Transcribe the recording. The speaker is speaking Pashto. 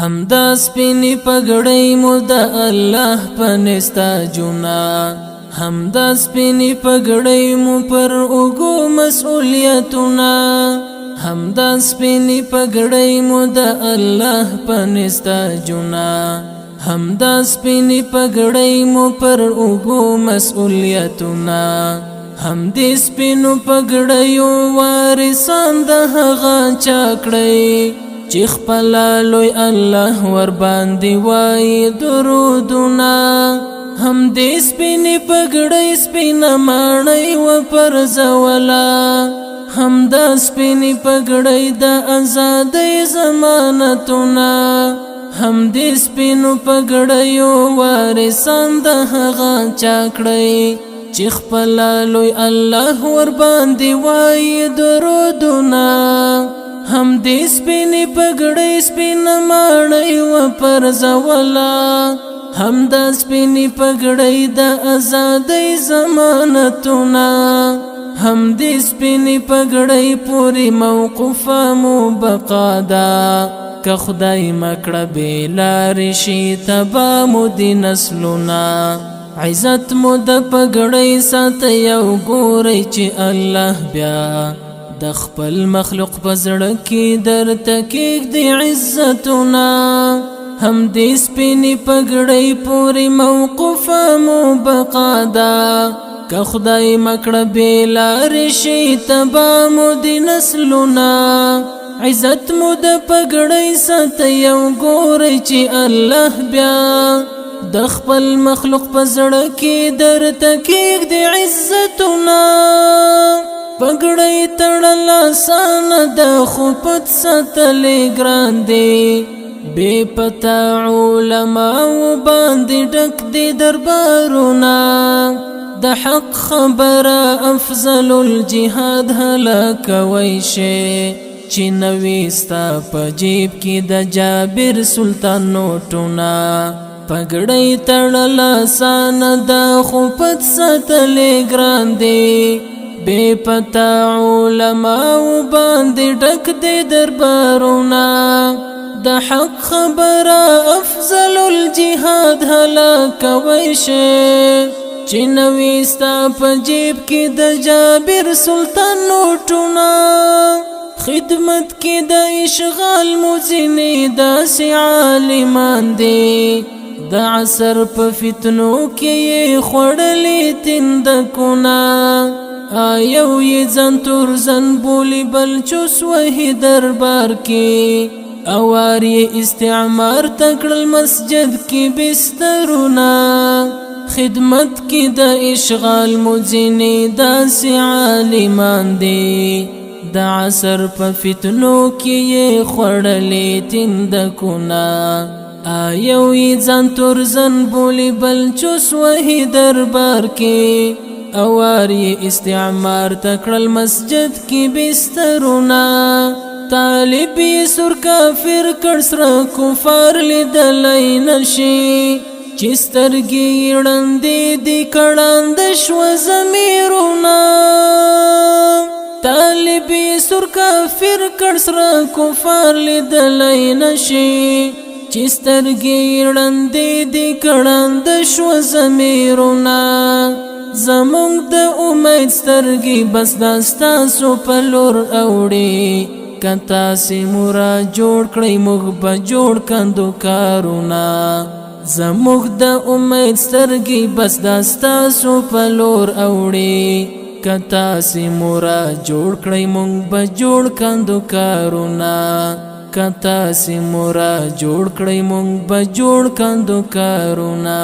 همدا سپینې پګړۍ مو د الله په نستاجونه، همدا سپینې پګړۍ مو پر اوږو مسؤلیتونه، همدا سپینې پګړۍ مو د الله په نستاجونه، همدا سپینې پګړۍ مو پر اوږو مسؤلیتونه. هم دې سپینو پګړیو وارثان د هغه چا کړئ چې خپل لوی الله ور باندې وای درودونه. هم دې سپینې پګړۍ سپینه ماڼۍ و پرځولا، هم دا سپینې پګړۍ د ازادۍ ضمانتونه، هم دې سپینو پګړیو وارثان د هغه چا کړئ چې خپل لوی الله ور باندې وای درودونه. هم دې سپینې پګړۍ سپینه ماڼۍ و پرځولا، هم دا سپینې پګړۍ د ازادۍ ضمانتونه، هم دې سپینې پګړۍ پوری موقوفه مو بقا ده. که خدای مکړه بې لارې شي تبا مو دي نسلونه، عزت مو د پګړۍ ساته یو ګورئ چې الله بیا د خپل مخلوق په زړه کې درته کېږدي عزتونه. هم دې سپینې پګړۍ پورې موقوفه مو بقا ده. که خدای مکړه بې لارې شي تبا مو دي نسلونه، عزت مو د پګړۍ ساته یو ګورئ چې الله بیا د خپل مخلوق په زړه کې درته کېږدي عزتونه. پګړۍ تړل اسانه ده خو پت ساتلې ګران دی، بې پتا علماء باندې ډک دي دربارونه. د حق خبره افضل الجهاد هلاکوي شي چې نوي ستا په جیب کې د جابر سلطان نوټونه. پګړۍ تړل اسانه ده خو پت ساتلې ګران دی، بې پتا علماء باندې ډک دي دربارونه. د حق خبره افضل الجهاد هلاکوي شي چې نوي ستا په جیب کې د جابر سلطان نوټونه. خدمت کې د اشغال مو ځینې داسې عالمان دي، د عصر په فتنو کې یې خوړلې تندکونه. آیو یې ځان تورزن بولی بل چوس وهي دربار کې، اوار یې استعمار تکړل مسجد کې بسترونه. خدمت کې د اشغال مو ځینې داسې عالمان دي، د عصر په فتنو کې یې خوړلې تندکونه. آیو یې ځان تورزن بولی بل چوس وهي دربار کې، اوار یې استعمار تکړل مسجد کې بسترونه. طالب یې سور کافر کړ سره کفار لیدلی نشي، چې سترګې یې ړندې دي کړاند شوه ضمیرونه. طالب یې سور کافر کړ سره کفار لیدلی نشي، چې سترګې یې ړندې دي کړاند شوه ضمیرونه. زمونږ د امید سترګې بس دا ستاسو په لور اوړي، که تاسې مو را جوړ کړئ موږ به جوړ کندو کارونه. زموږ د امید سترګې بس دا ستاسو په لور اوړي، که تاسې مو را جوړ کړئ موږ به جوړ کندو کارونه. که تاسې مو را جوړ کړئ موږ به جوړ کندو کارونه.